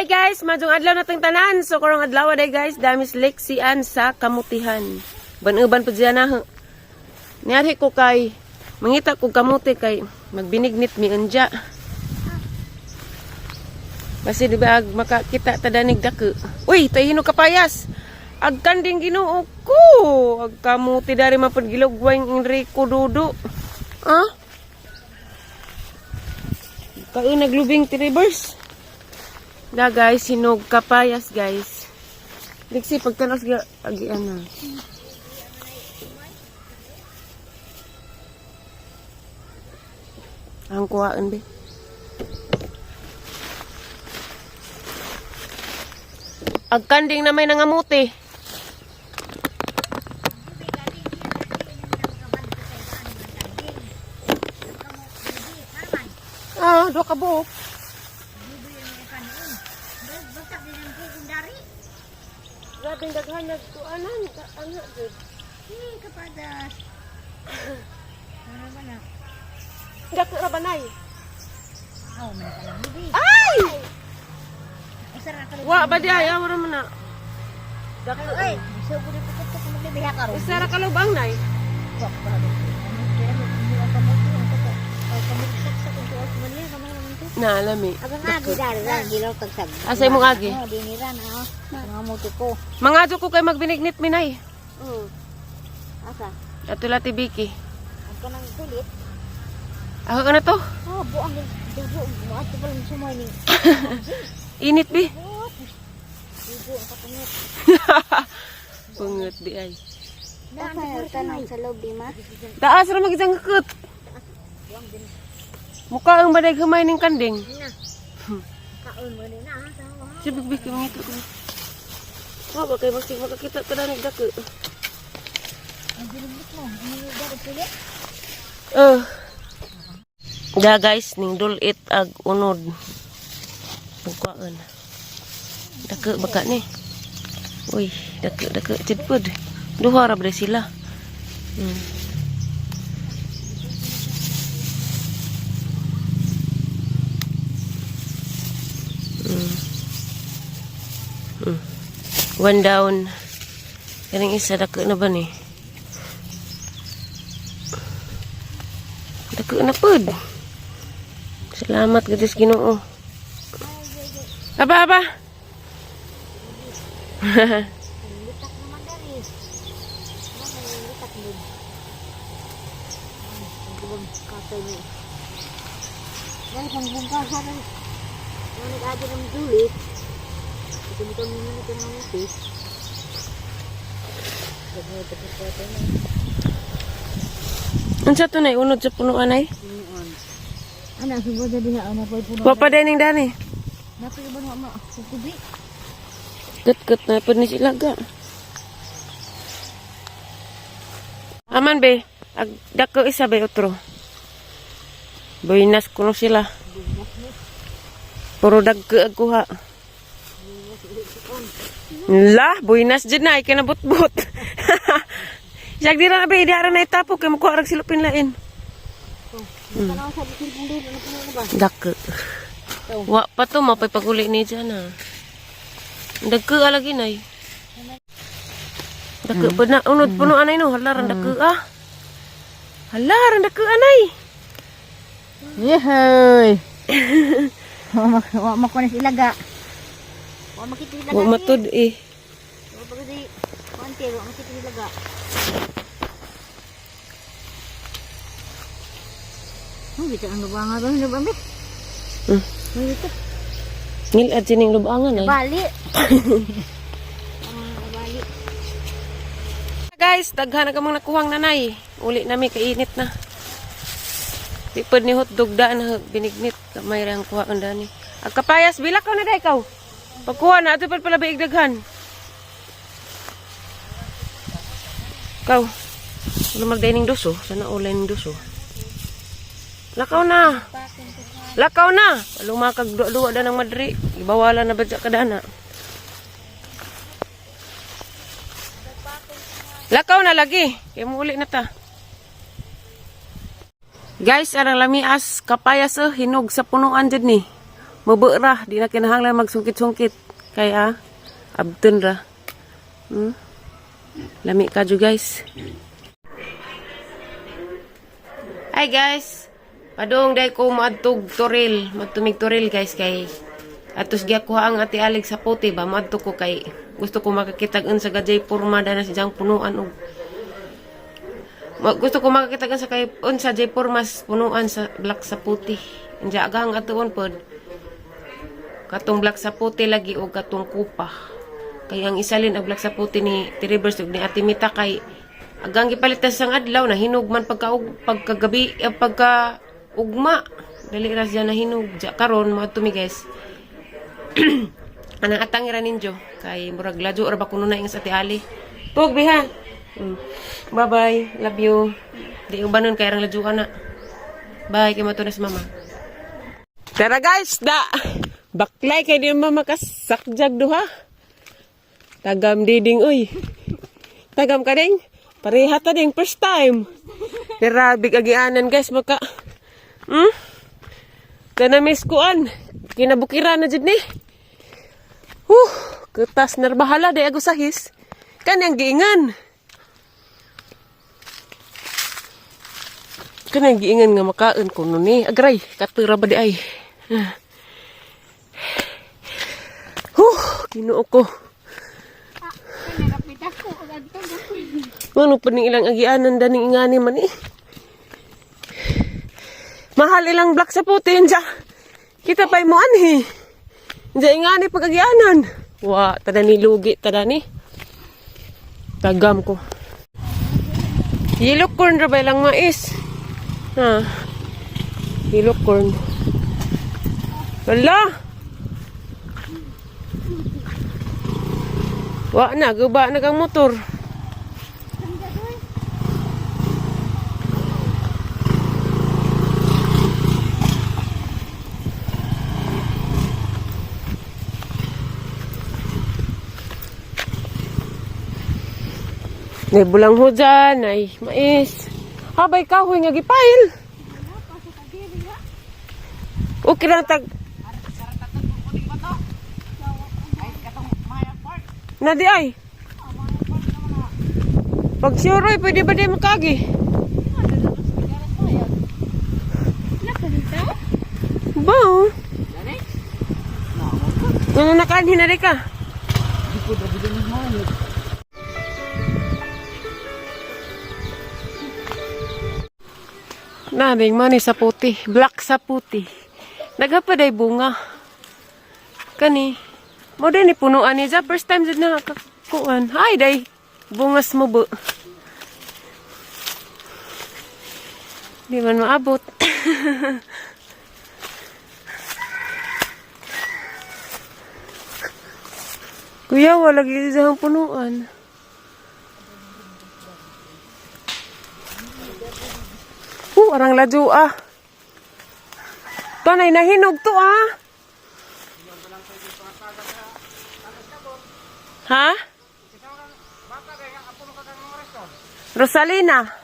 Hi guys, maayong adlaw na tong tanan. So karong adlaw day guys, damis leksian sa kamutihan. Ban-uban pud siya na. Niadhi ko kay mangita ko kamuti kay magbinignit mi unja. Basi di ba ag makakita ta danig dako. Uy, tay hinog kapayas. Ag kanding Ginoo ko. Ag kamuti dari mapud gilugway Enrico Dudo. Ah? Kaon naglubing ti rivers. Da guys, hinog kapayas guys. Liksi pagtanos ga agian na. Ang kuhaan be. Ag kanding na may nangamuti. Ah, do ka buok. Grabe daghan nagtuanan, ana jud. Kapadas. Ano ba na? Dako ra banay. Aw, man ka lang bibi. Ay! Usa ra ka Wa ba di ay awra man na. Dako Ay, so gud ko ko kung maglibiha ka ron. Usa ra ka lubang nay. Wa pa ron. Kaya mo ang kamuti ang ko. Ay kamuti sa kung tuos man niya kamang naman to. Na lami. Agang agi dari ra gilaw tagsag. Asa imong agi? Oh, dinira na oh. Mga muti ko. Mangadto ko kay magbinignit minay. Asa? Ato lati Biki. Ang kanang kulit. Ako ka na to. Oh, buang dugo mo ato pa lang sumay ni. Init bi. Dugo ang kapungot. Pungot di ay. Na ang tanong sa loob di ma. Taas ra magisang kut. Mukha ang baday humay ning kanding. Na. Kaon mo ni na ha. Si Big Big mangita ko. Wa ba kay masig makakita ka danig dako. Ang binibit mo, ang lugar pilit. Oh. Da guys, ning dulit ag unod. Bugkaan. Dako baka ni. Uy, dako dako jud pud. Duha ra ba sila. One down. Kaning isa dako na ba ni? Dako na pud. Salamat gud sa Ginoo. Aba aba. Litak naman dari. Ano may litak din. Ang gubang katay niya. Dahil pang bungka sa rin. Ang nag-adi ng dulit. Ito mo kami nito ng muti. Unsa to nay unod sa punuan ay? Ano, subo dali ha, ano po puno. Wa pa dining dani. Napay ba mo kukubi? Kat-kat na pud ni sila ga. Aman be, ag dako isa be otro. Buinas kuno sila. Puro dagko ag kuha. La, buinas jud na ikay nabutbut. Siya di ra be, di ra na itapok kay makuha rag silupin lain. Tanaw sa bikin kung dili ano puno na ba? Dako. Wa pa to mapay paguli ni dyan ah. Dagko alagi nay. Dako pa na unod puno anay no halaran dako ah. Halaran dako anay. Yehoy. Wa makunis ilaga. Wa makita ilaga. Wa matud eh. Wa pagdi konti wa makita ilaga. Oh, bita ang lubang nga ba lubang be? Dito. Ngilad sining lubangan ay. Bali. Ang bali. Guys, daghan na kamong nakuhang nanay. Uli nami kainit na. Di pud ni hotdog daan na binignit. Kamay ra ang kuha ang dani. Ag kapayas bilak ka na day ikaw. Pagkuha na ato pud pala biig daghan. Ikaw. Wala magdining duso. Sana ulay ning duso. Lakaw na. Lakaw na. Lumakag duwa-duwa da ng madri. Ibawalan na ba dya kadana. Lakaw na lagi. Kaya muuli na ta. Guys, arang lamias kapayas oh, hinog sa punuan dyan ni. Mubo ra, di na kinahanglan magsungkit-sungkit. Kaya abton ra. Lami kadyo, guys. Hi guys. Padung day ko moadtog toril, madtumig toril, guys, kay atos giakuha ang ati alig sa puti ba moadto ko kay gusto ko makakitag unsa gajay porma na sa diyang punuan og gusto ko makakita sa kay unsa jay pormas punuan sa black sa puti. Inja agang atuon pod. Katong black sa puti lagi og katong kupa. Kay ang isalin ang black sa puti ni Tiribers ug ni Ate Mita kay agang gipalit na sang adlaw na hinog man pagka pagkagabi eh, pagka ugma. Dali ra siya na hinog. Ja karon moadto mi, guys. Anang atang ra ninyo kay murag ladyo ra ba kuno na ingas Ate Ali. Tug biha. Bye-bye. Love you. Di ubanon kay rang ladyo ka na. Bye kay mato na si mama. Tara guys, da. Baklay kay di mama makasakjag duha. Tagam diding oy. Tagam ka ding. Pareha ta ding first time. Pero big agianan, guys, maka. Kanamis kuan. Kinabukiran na jud ni. Huh, kutas narbahala day agusahis. Kanyang giingan. Kanang giingan nga makaon kuno ni. Agray, katura ba di ay. Huh, Ginoo ko. Kanarapit ako og adto. Ano pa ning ilang agianan daning ingani man eh. Mahal ilang black sa puti siya. Kita pa'y mo anhi. Diya ingani pag agianan. Wa, tada ni lugi, tada ni. Tagam ko. Yellow corn ra ba ilang mais? Ha. Yellow corn. Wala. Wa na, guba na kang motor. Nay bulang hujan, ay mais. Habay kahoy nga gipail. Okay lang tag. Na di ay. Pag sure ay, pwede ba di makagi? Ba? Oh. Ano nakaanhin na rin ka? Naning mani sa puti. Black sa puti. Nagapaday bunga. Kani. Mo din ni punuan ni ja. First time jud na nakakuan. Hi day. Bungas mo bu. Di man maabot. Kuya, wala gyud sa punuan. Arang ladyo ah. Tanay nahinog to ah. Ha? Rosalina.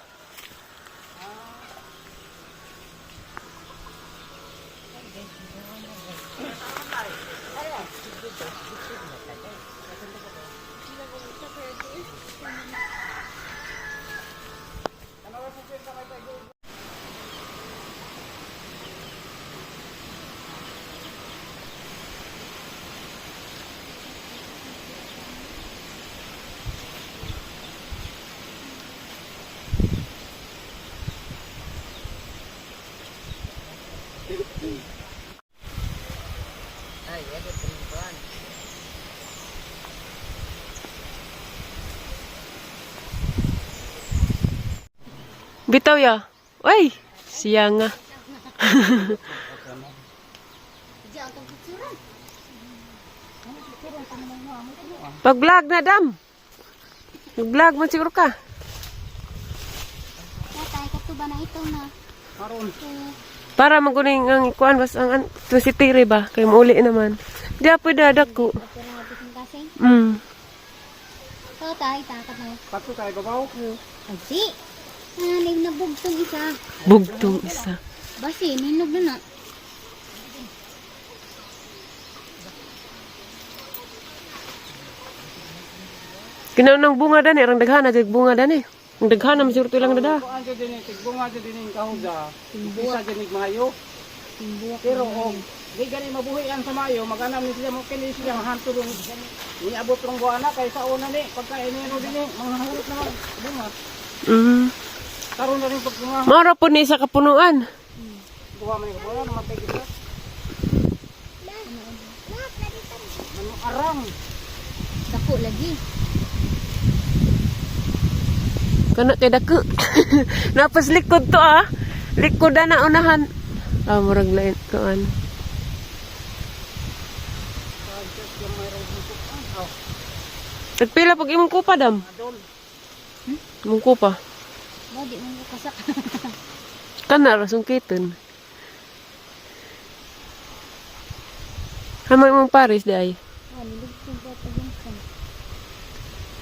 Bitaw ya. Uy, siya nga. Pag-vlog na, dam. Mag-vlog man siguro ka. Tatay, katuba na ito na. Para maguning ang ikuan bas ang to si Tire ba kay muuli naman. Di apoy dadak ko. Pero nga kasing. So, tay, takat na. Pato tayo babaw. Ay, di. Ah, nabugtong isa. Bugtong isa. Basi, ninog na na. Kinaunang bunga dani, arang daghana jud bunga dani. Ang daghana man siguro lang dada. Kuan jud dinhi, tigbunga jud dinhi kahuga. Isa jud ni Mayo. Pero og di gani mabuhi ang sa Mayo, maganam ni sila mo kini sila hanto dong niabot rong buwana kay sa una ni pagka Enero dinhi mga hurot na mag bunga. Karon na rin pag bunga, Mao ra po ni sa kapunuan. duha man ni kapunuan namatay kita. Ano arang? Dako lagi. Kana kay dako. Napas likod to ah. Likod na unahan. Ah, murag lain kuan. Tagpila pag imong kupa dam. Imong kupa. Mo di mo kasak. Kana ra sungkiton. Hama imong Paris di ay. Oh, nilugtong pa pagungkan.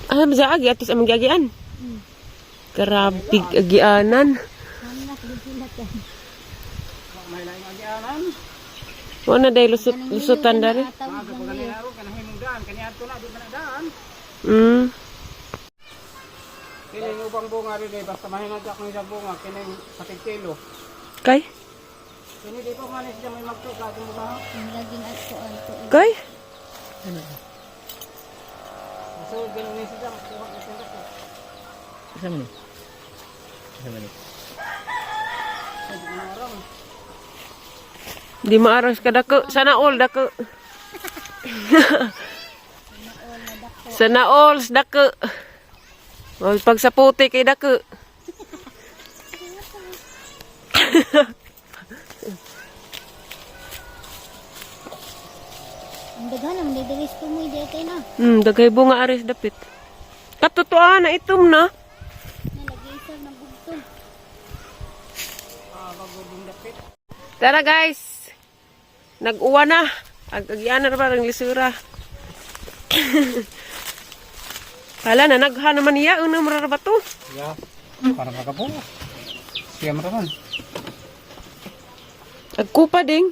Ah, sa agi atos among giagian. Grabe agianan. Kami na kung ka. May laing agianan. Wa na day lusot lusutan dari. Tawid lang Kani aro kanang himong daan kani adto na di man na daan. Kini yung ubang bunga rin eh, basta mahinadyak ng isang bunga, kini sa kilo. Kay? Kini di pa man siya may magtuka sa bunga. Ang laging at kuan to. Kay? So, ganun ni siya, magtuka na siya ko. Isa man ni? Isa man ni? Di maaros ka dako. Sana all dako. Sana all dako. O, pag sa puti kay dako. Ang daghan naman diri sa tumoy di kay na. Daghay bunga aris dapit. Katotoan na itom na. Na lagi isa ng bugtong. Tara guys. Nag-uwa na. Ag-agian na parang lisura. Hala na nagha naman niya uno mura ba to? Ya, para makabunga. Siya maraman. Agkupa ding.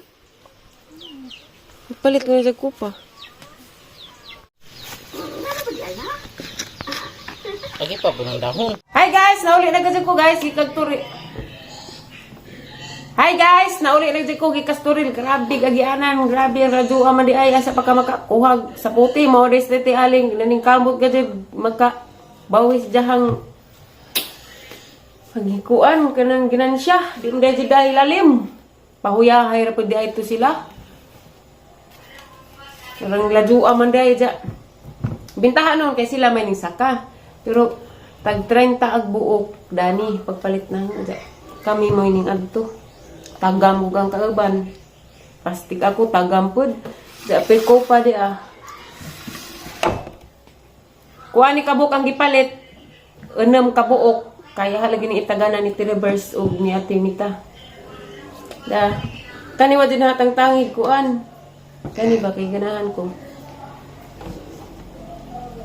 Palit ko na sa kupa. Lagi pa po ng dahon. Hi guys, nauli na gud ko guys gikag turi. Hi guys, nauli na gud ko gikas turil. Grabe agianan, grabe ang radyo man di ay asa pa ka makakuha sa puti mo des ti aling naning kamot gud maka bawis jahang pagikuan kanang ginansya di mo dahil dahil lalim. Pahuyahay ra pud di ay to sila. Karang ladua man dahil ja. Bintahan noon kay sila may ning saka. Pero tag 30 ag buok dani pagpalit na ja. Kami mo ning adto. Tagam ug ang kauban. Pastig ako tagam pud. Ja ko pa di ah. Kuha ni kabuk ang gipalit. Unom kabuok. Kaya halagi ni itagana ni Tiribers ug ni Ate Mita. Da. Kani wa din hatang tangig kuan. Kani ba kay ganahan ko.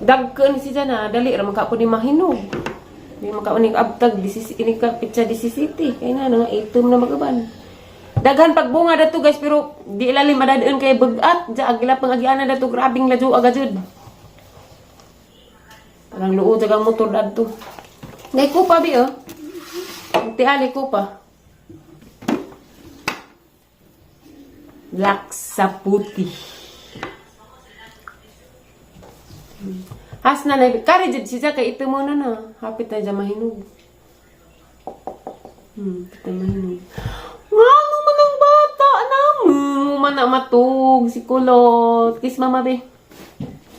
Dagken si jana dali ra man ka ni mahinog. Di man ka ni abtag disis ini ka pitsa disisiti kay na nga itom na magaban. Daghan pagbunga dato guys pero di ilalim madadaan kay bugat ja agila pang agiana dato grabing ladyo agajud. Parang luod ang motor dadto. Ngay ko pa bi oh. Ti ali ko pa. Black sa puti. Has na na kare jud siya kay ito mo na na. Hapit na dyan mahinog. Hapit na mahinog. Ngano man ang bata na mo man na matug si kulot. Kiss mama be.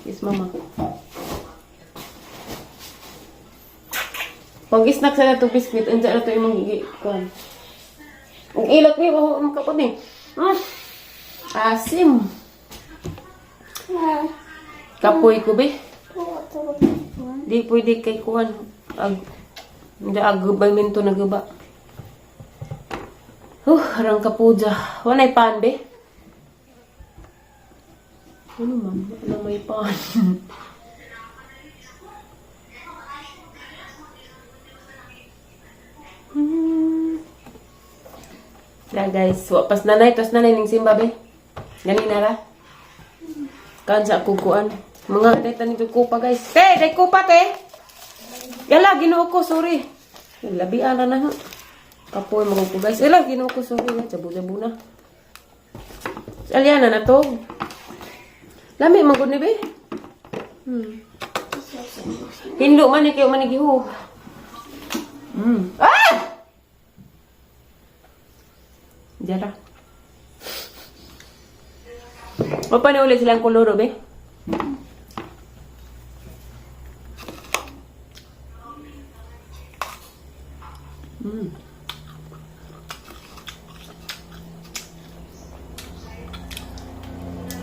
Kiss mama. Pag snack sa nato biscuit, unsa na to imong kuan. Ug ilok ni wa makapod ni. Asim. Kapoy ko be. Di pwede kay kuan ag hindi agubay minto naguba. Huh, arang kapuja. Walay pan be. Ano man? Wala may pan. Na guys, wa pas nanay, tos nanay ning simba be. Gani na ra. Kan sa kukuan. Mga day tanin kupa, guys. Te, day kupa te. Yala, Ginoo ko, sorry. Labian na na. Kapoy mga ko, guys. Yala, Ginoo ko, sorry. Jabo-jabo na. Aliana na to. Lami man gud ni be. Hinlo man ni kayo man ni giho. Ah! Jara. O pa na ulit silang koloro, be?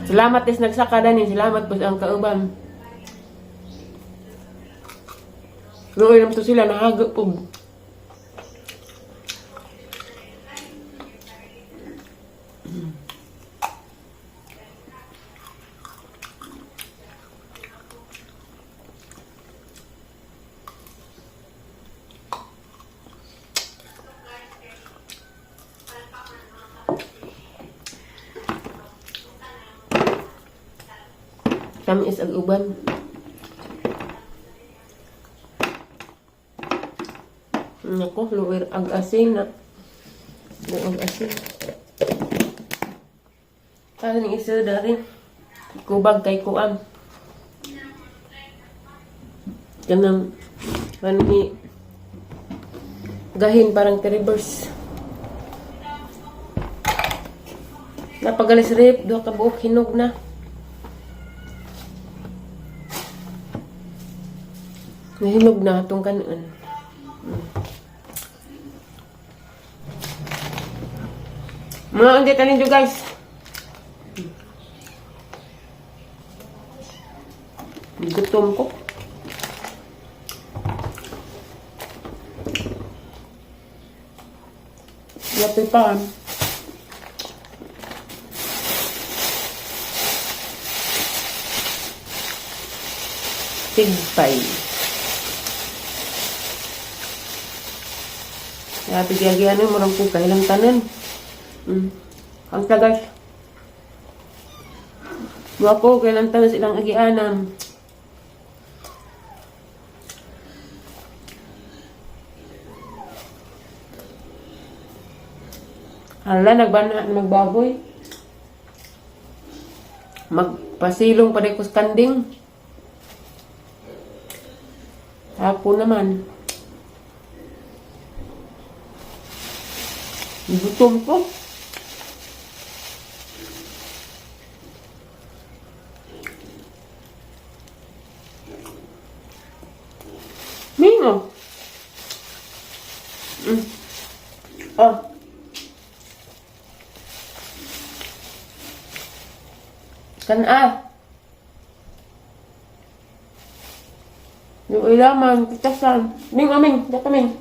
Salamat is nagsaka dani, salamat po sa ang kauban. Luoy naman to sila nahago po. Tamis ang uban. Nako, luwir ang asin na. Luwir ang asin. Ano ni isa dari? Kubag kay kuam. Kanang ano ni gahin parang reverse. Napagalis rip, duha ka buok hinog na. Nahinog na itong kanon. Mga undi tanin nyo, guys. Gutom ko. Lapi pa. Tigpay. Grabe giyagihan mo murang ko kailang tanan. Ang tagal. Wa ko kailang tanan silang agianan. Hala, nagbana na magbaboy. Magpasilong pa ko sa kanding. Hapon naman. Gutom ko. Mingo. Oh. Kan-a. Yung ilaman, pitasan. Ming, aming, daka ming.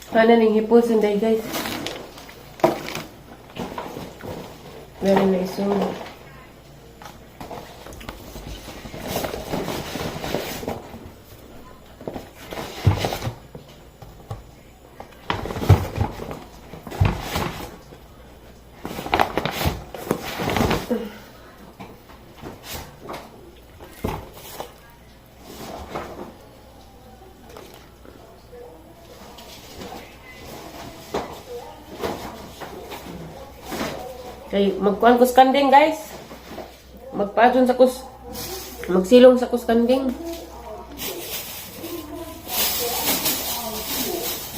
Sana ning hipos sunday, guys. Very nice so. Kay magkuan kus kanding, guys. Magpadyon sa kus magsilong sa kus kanding.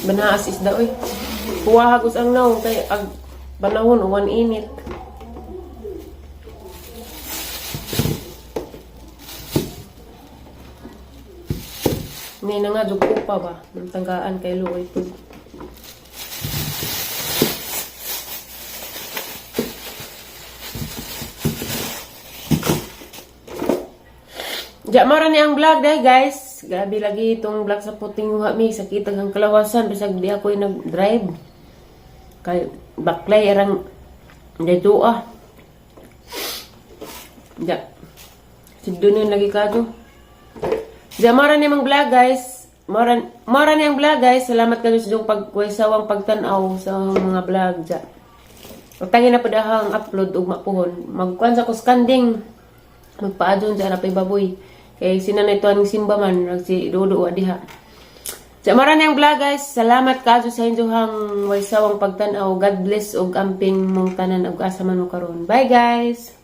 Banaas isda oy. Kuha kus ang naong kay ag panahon uwan init. Ngayon na nga, dugo pa ba? Nang tanggaan kay Luoy po. Diya, mara ni ang vlog dahil guys. Grabe lagi itong vlog sa puting huha mi. Sakit ang kalawasan. Bisag di ako yung nag-drive. Kay baklay arang dito ah. Diya. Siddo nun lagi ka to. Diya, mara ni ang vlog guys. Mara ni ang vlog guys. Salamat kayo sa inyong pagkuwesawang pagtanaw sa mga vlog. Diya. Pagtangin na pa dahang upload ug mapuhon. Magkuan sa kuskanding. Magpaadon sa arapay baboy. Kay sinanay to ang simba man rag si Dodo wa diha. Sa mara na yung vlog guys. Salamat kayo sa inyong waysawang pagtan-aw. God bless ug amping mong tanan ug asa man mo karon. Bye guys.